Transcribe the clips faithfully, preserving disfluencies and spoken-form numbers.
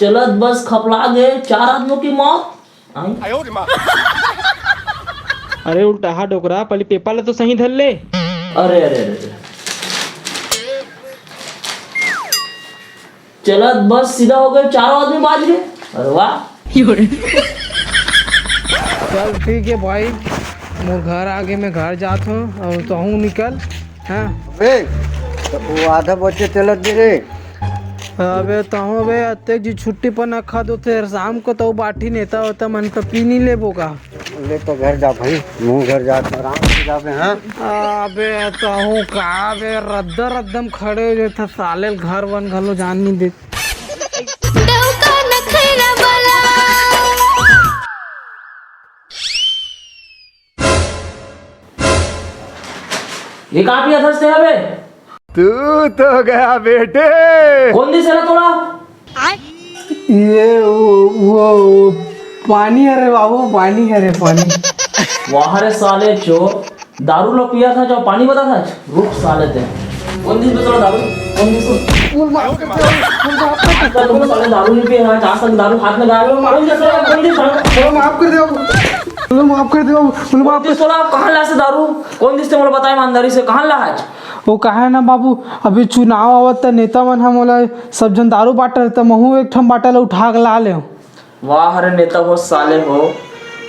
चलत बस खपला गे, चार आदमी की मौत। आई? अरे उल्टाहा डोकरा, पहले पेपर ला तो सही धर ले। अरे, अरे, अरे, अरे। चलत बस सीधा हो गए, चारों आदमी बाज गए। अरे वाह। चल ठीक है भाई, मोर घर आगे, मैं घर जात हूँ और तहूँ निकल। हाँ। अबे, तो वो आधा बच्चे चलत दे रे। अबे तहूँ बे, अतेक जी छुट्टी पर नखा दो थे, शाम को तो बाठी नेता होता मन तो पी नहीं लेबो का। ले तो घर जा भाई, मुँह घर जा, आराम से जाबे। हाँ। अबे तहूँ का बे, रद्दा रद्दम खड़े हो जाता साले, घर वन घलो जान नहीं दे। डौका नखरा वाला। ये का पिया थस तेला बे? तू तो गया बेटे। कौन दिस तेला तोला? ये वो, वो पानी हरे बाबू, पानी हरे, पानी। वाह रे साले चोर, दारू लो पिया था जो पानी बता था। रुक साले ते। कौन दिस बे तोला दारू? कौन दिस? बोल माफ कर दे, बोल माफ कर दे। तुम साले दारू नहीं पिए, हाँ, आज तक दारू हाथ में गाए हो। कौन दिस? कौन दिस? बोलो माफ कर दे, बोलो माफ कर दे, बोलो माफ कर दे। कौन दिस तोला? कहाँ ला से दारू? कौन दिस ते मोला बताए ईमानदारी से, कहाँ ला आज? वो कहा है ना बाबू, अभी चुनाव आवत त नेता मन ह मोला सब झन दारू बांटत, त महू एक ठन बाटल उठा के ला ले। वाह रे नेता हो साले हो,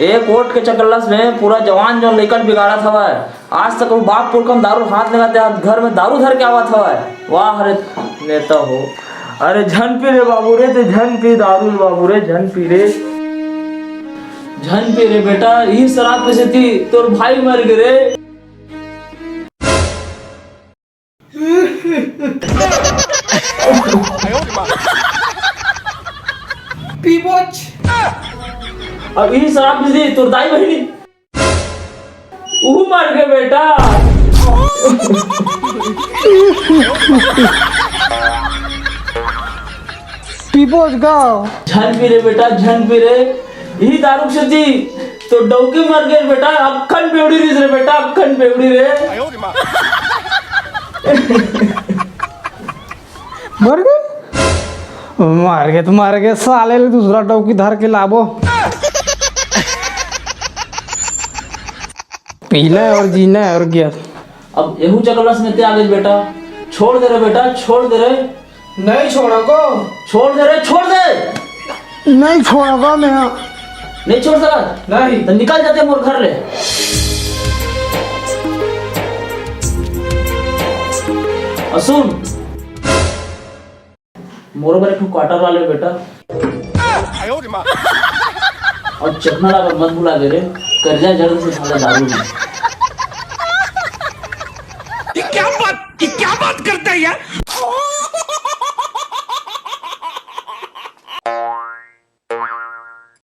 एक वोट के चकल्लस में पूरा जवान जवान लइकन बिगाड़त हवय। आज तक वो बाप पुरखा म दारू हाथ लगाते हाथ घर में दारू धर के आवत हवय। वाह रे नेता हो, अरे झन पी रे बाबू रे, ते झन पी दारू रे बाबू रे, झन पी रे, झन पी रे बेटा, ई शराब के सेती तोर भाई मर गे रे। पीबोच। अब ई शराब पी दी तोर दाई बहिनी। ऊ मर गे बेटा। पीबोच गा। झन पी रे बेटा, झन पी रे। ई दारू के सेती तो डौकी मर गे बेटा, अक्खन बेवड़ी रिस रे बेटा, अक्खन बेवड़ी रे। मर गे? मर गे तो मर गे, साले ले दूसरा डौकी धर के लाबो। पीना है और जीना है और क्या। अब एहू चकलस में ते आ गइस बेटा, छोड़ दे रे बेटा, छोड़ दे रे। नहीं छोड़ो को। छोड़ दे रे, छोड़ दे। नहीं छोड़ो को मैं। नहीं छोड़ सकत? नहीं। तो निकल जाते मोर घर ले। और सुन, मोर बर एक ठो quarter ला ले बेटा। और चखना ला मत भुला दे रे, कर्जा जड़ से साला दारू में।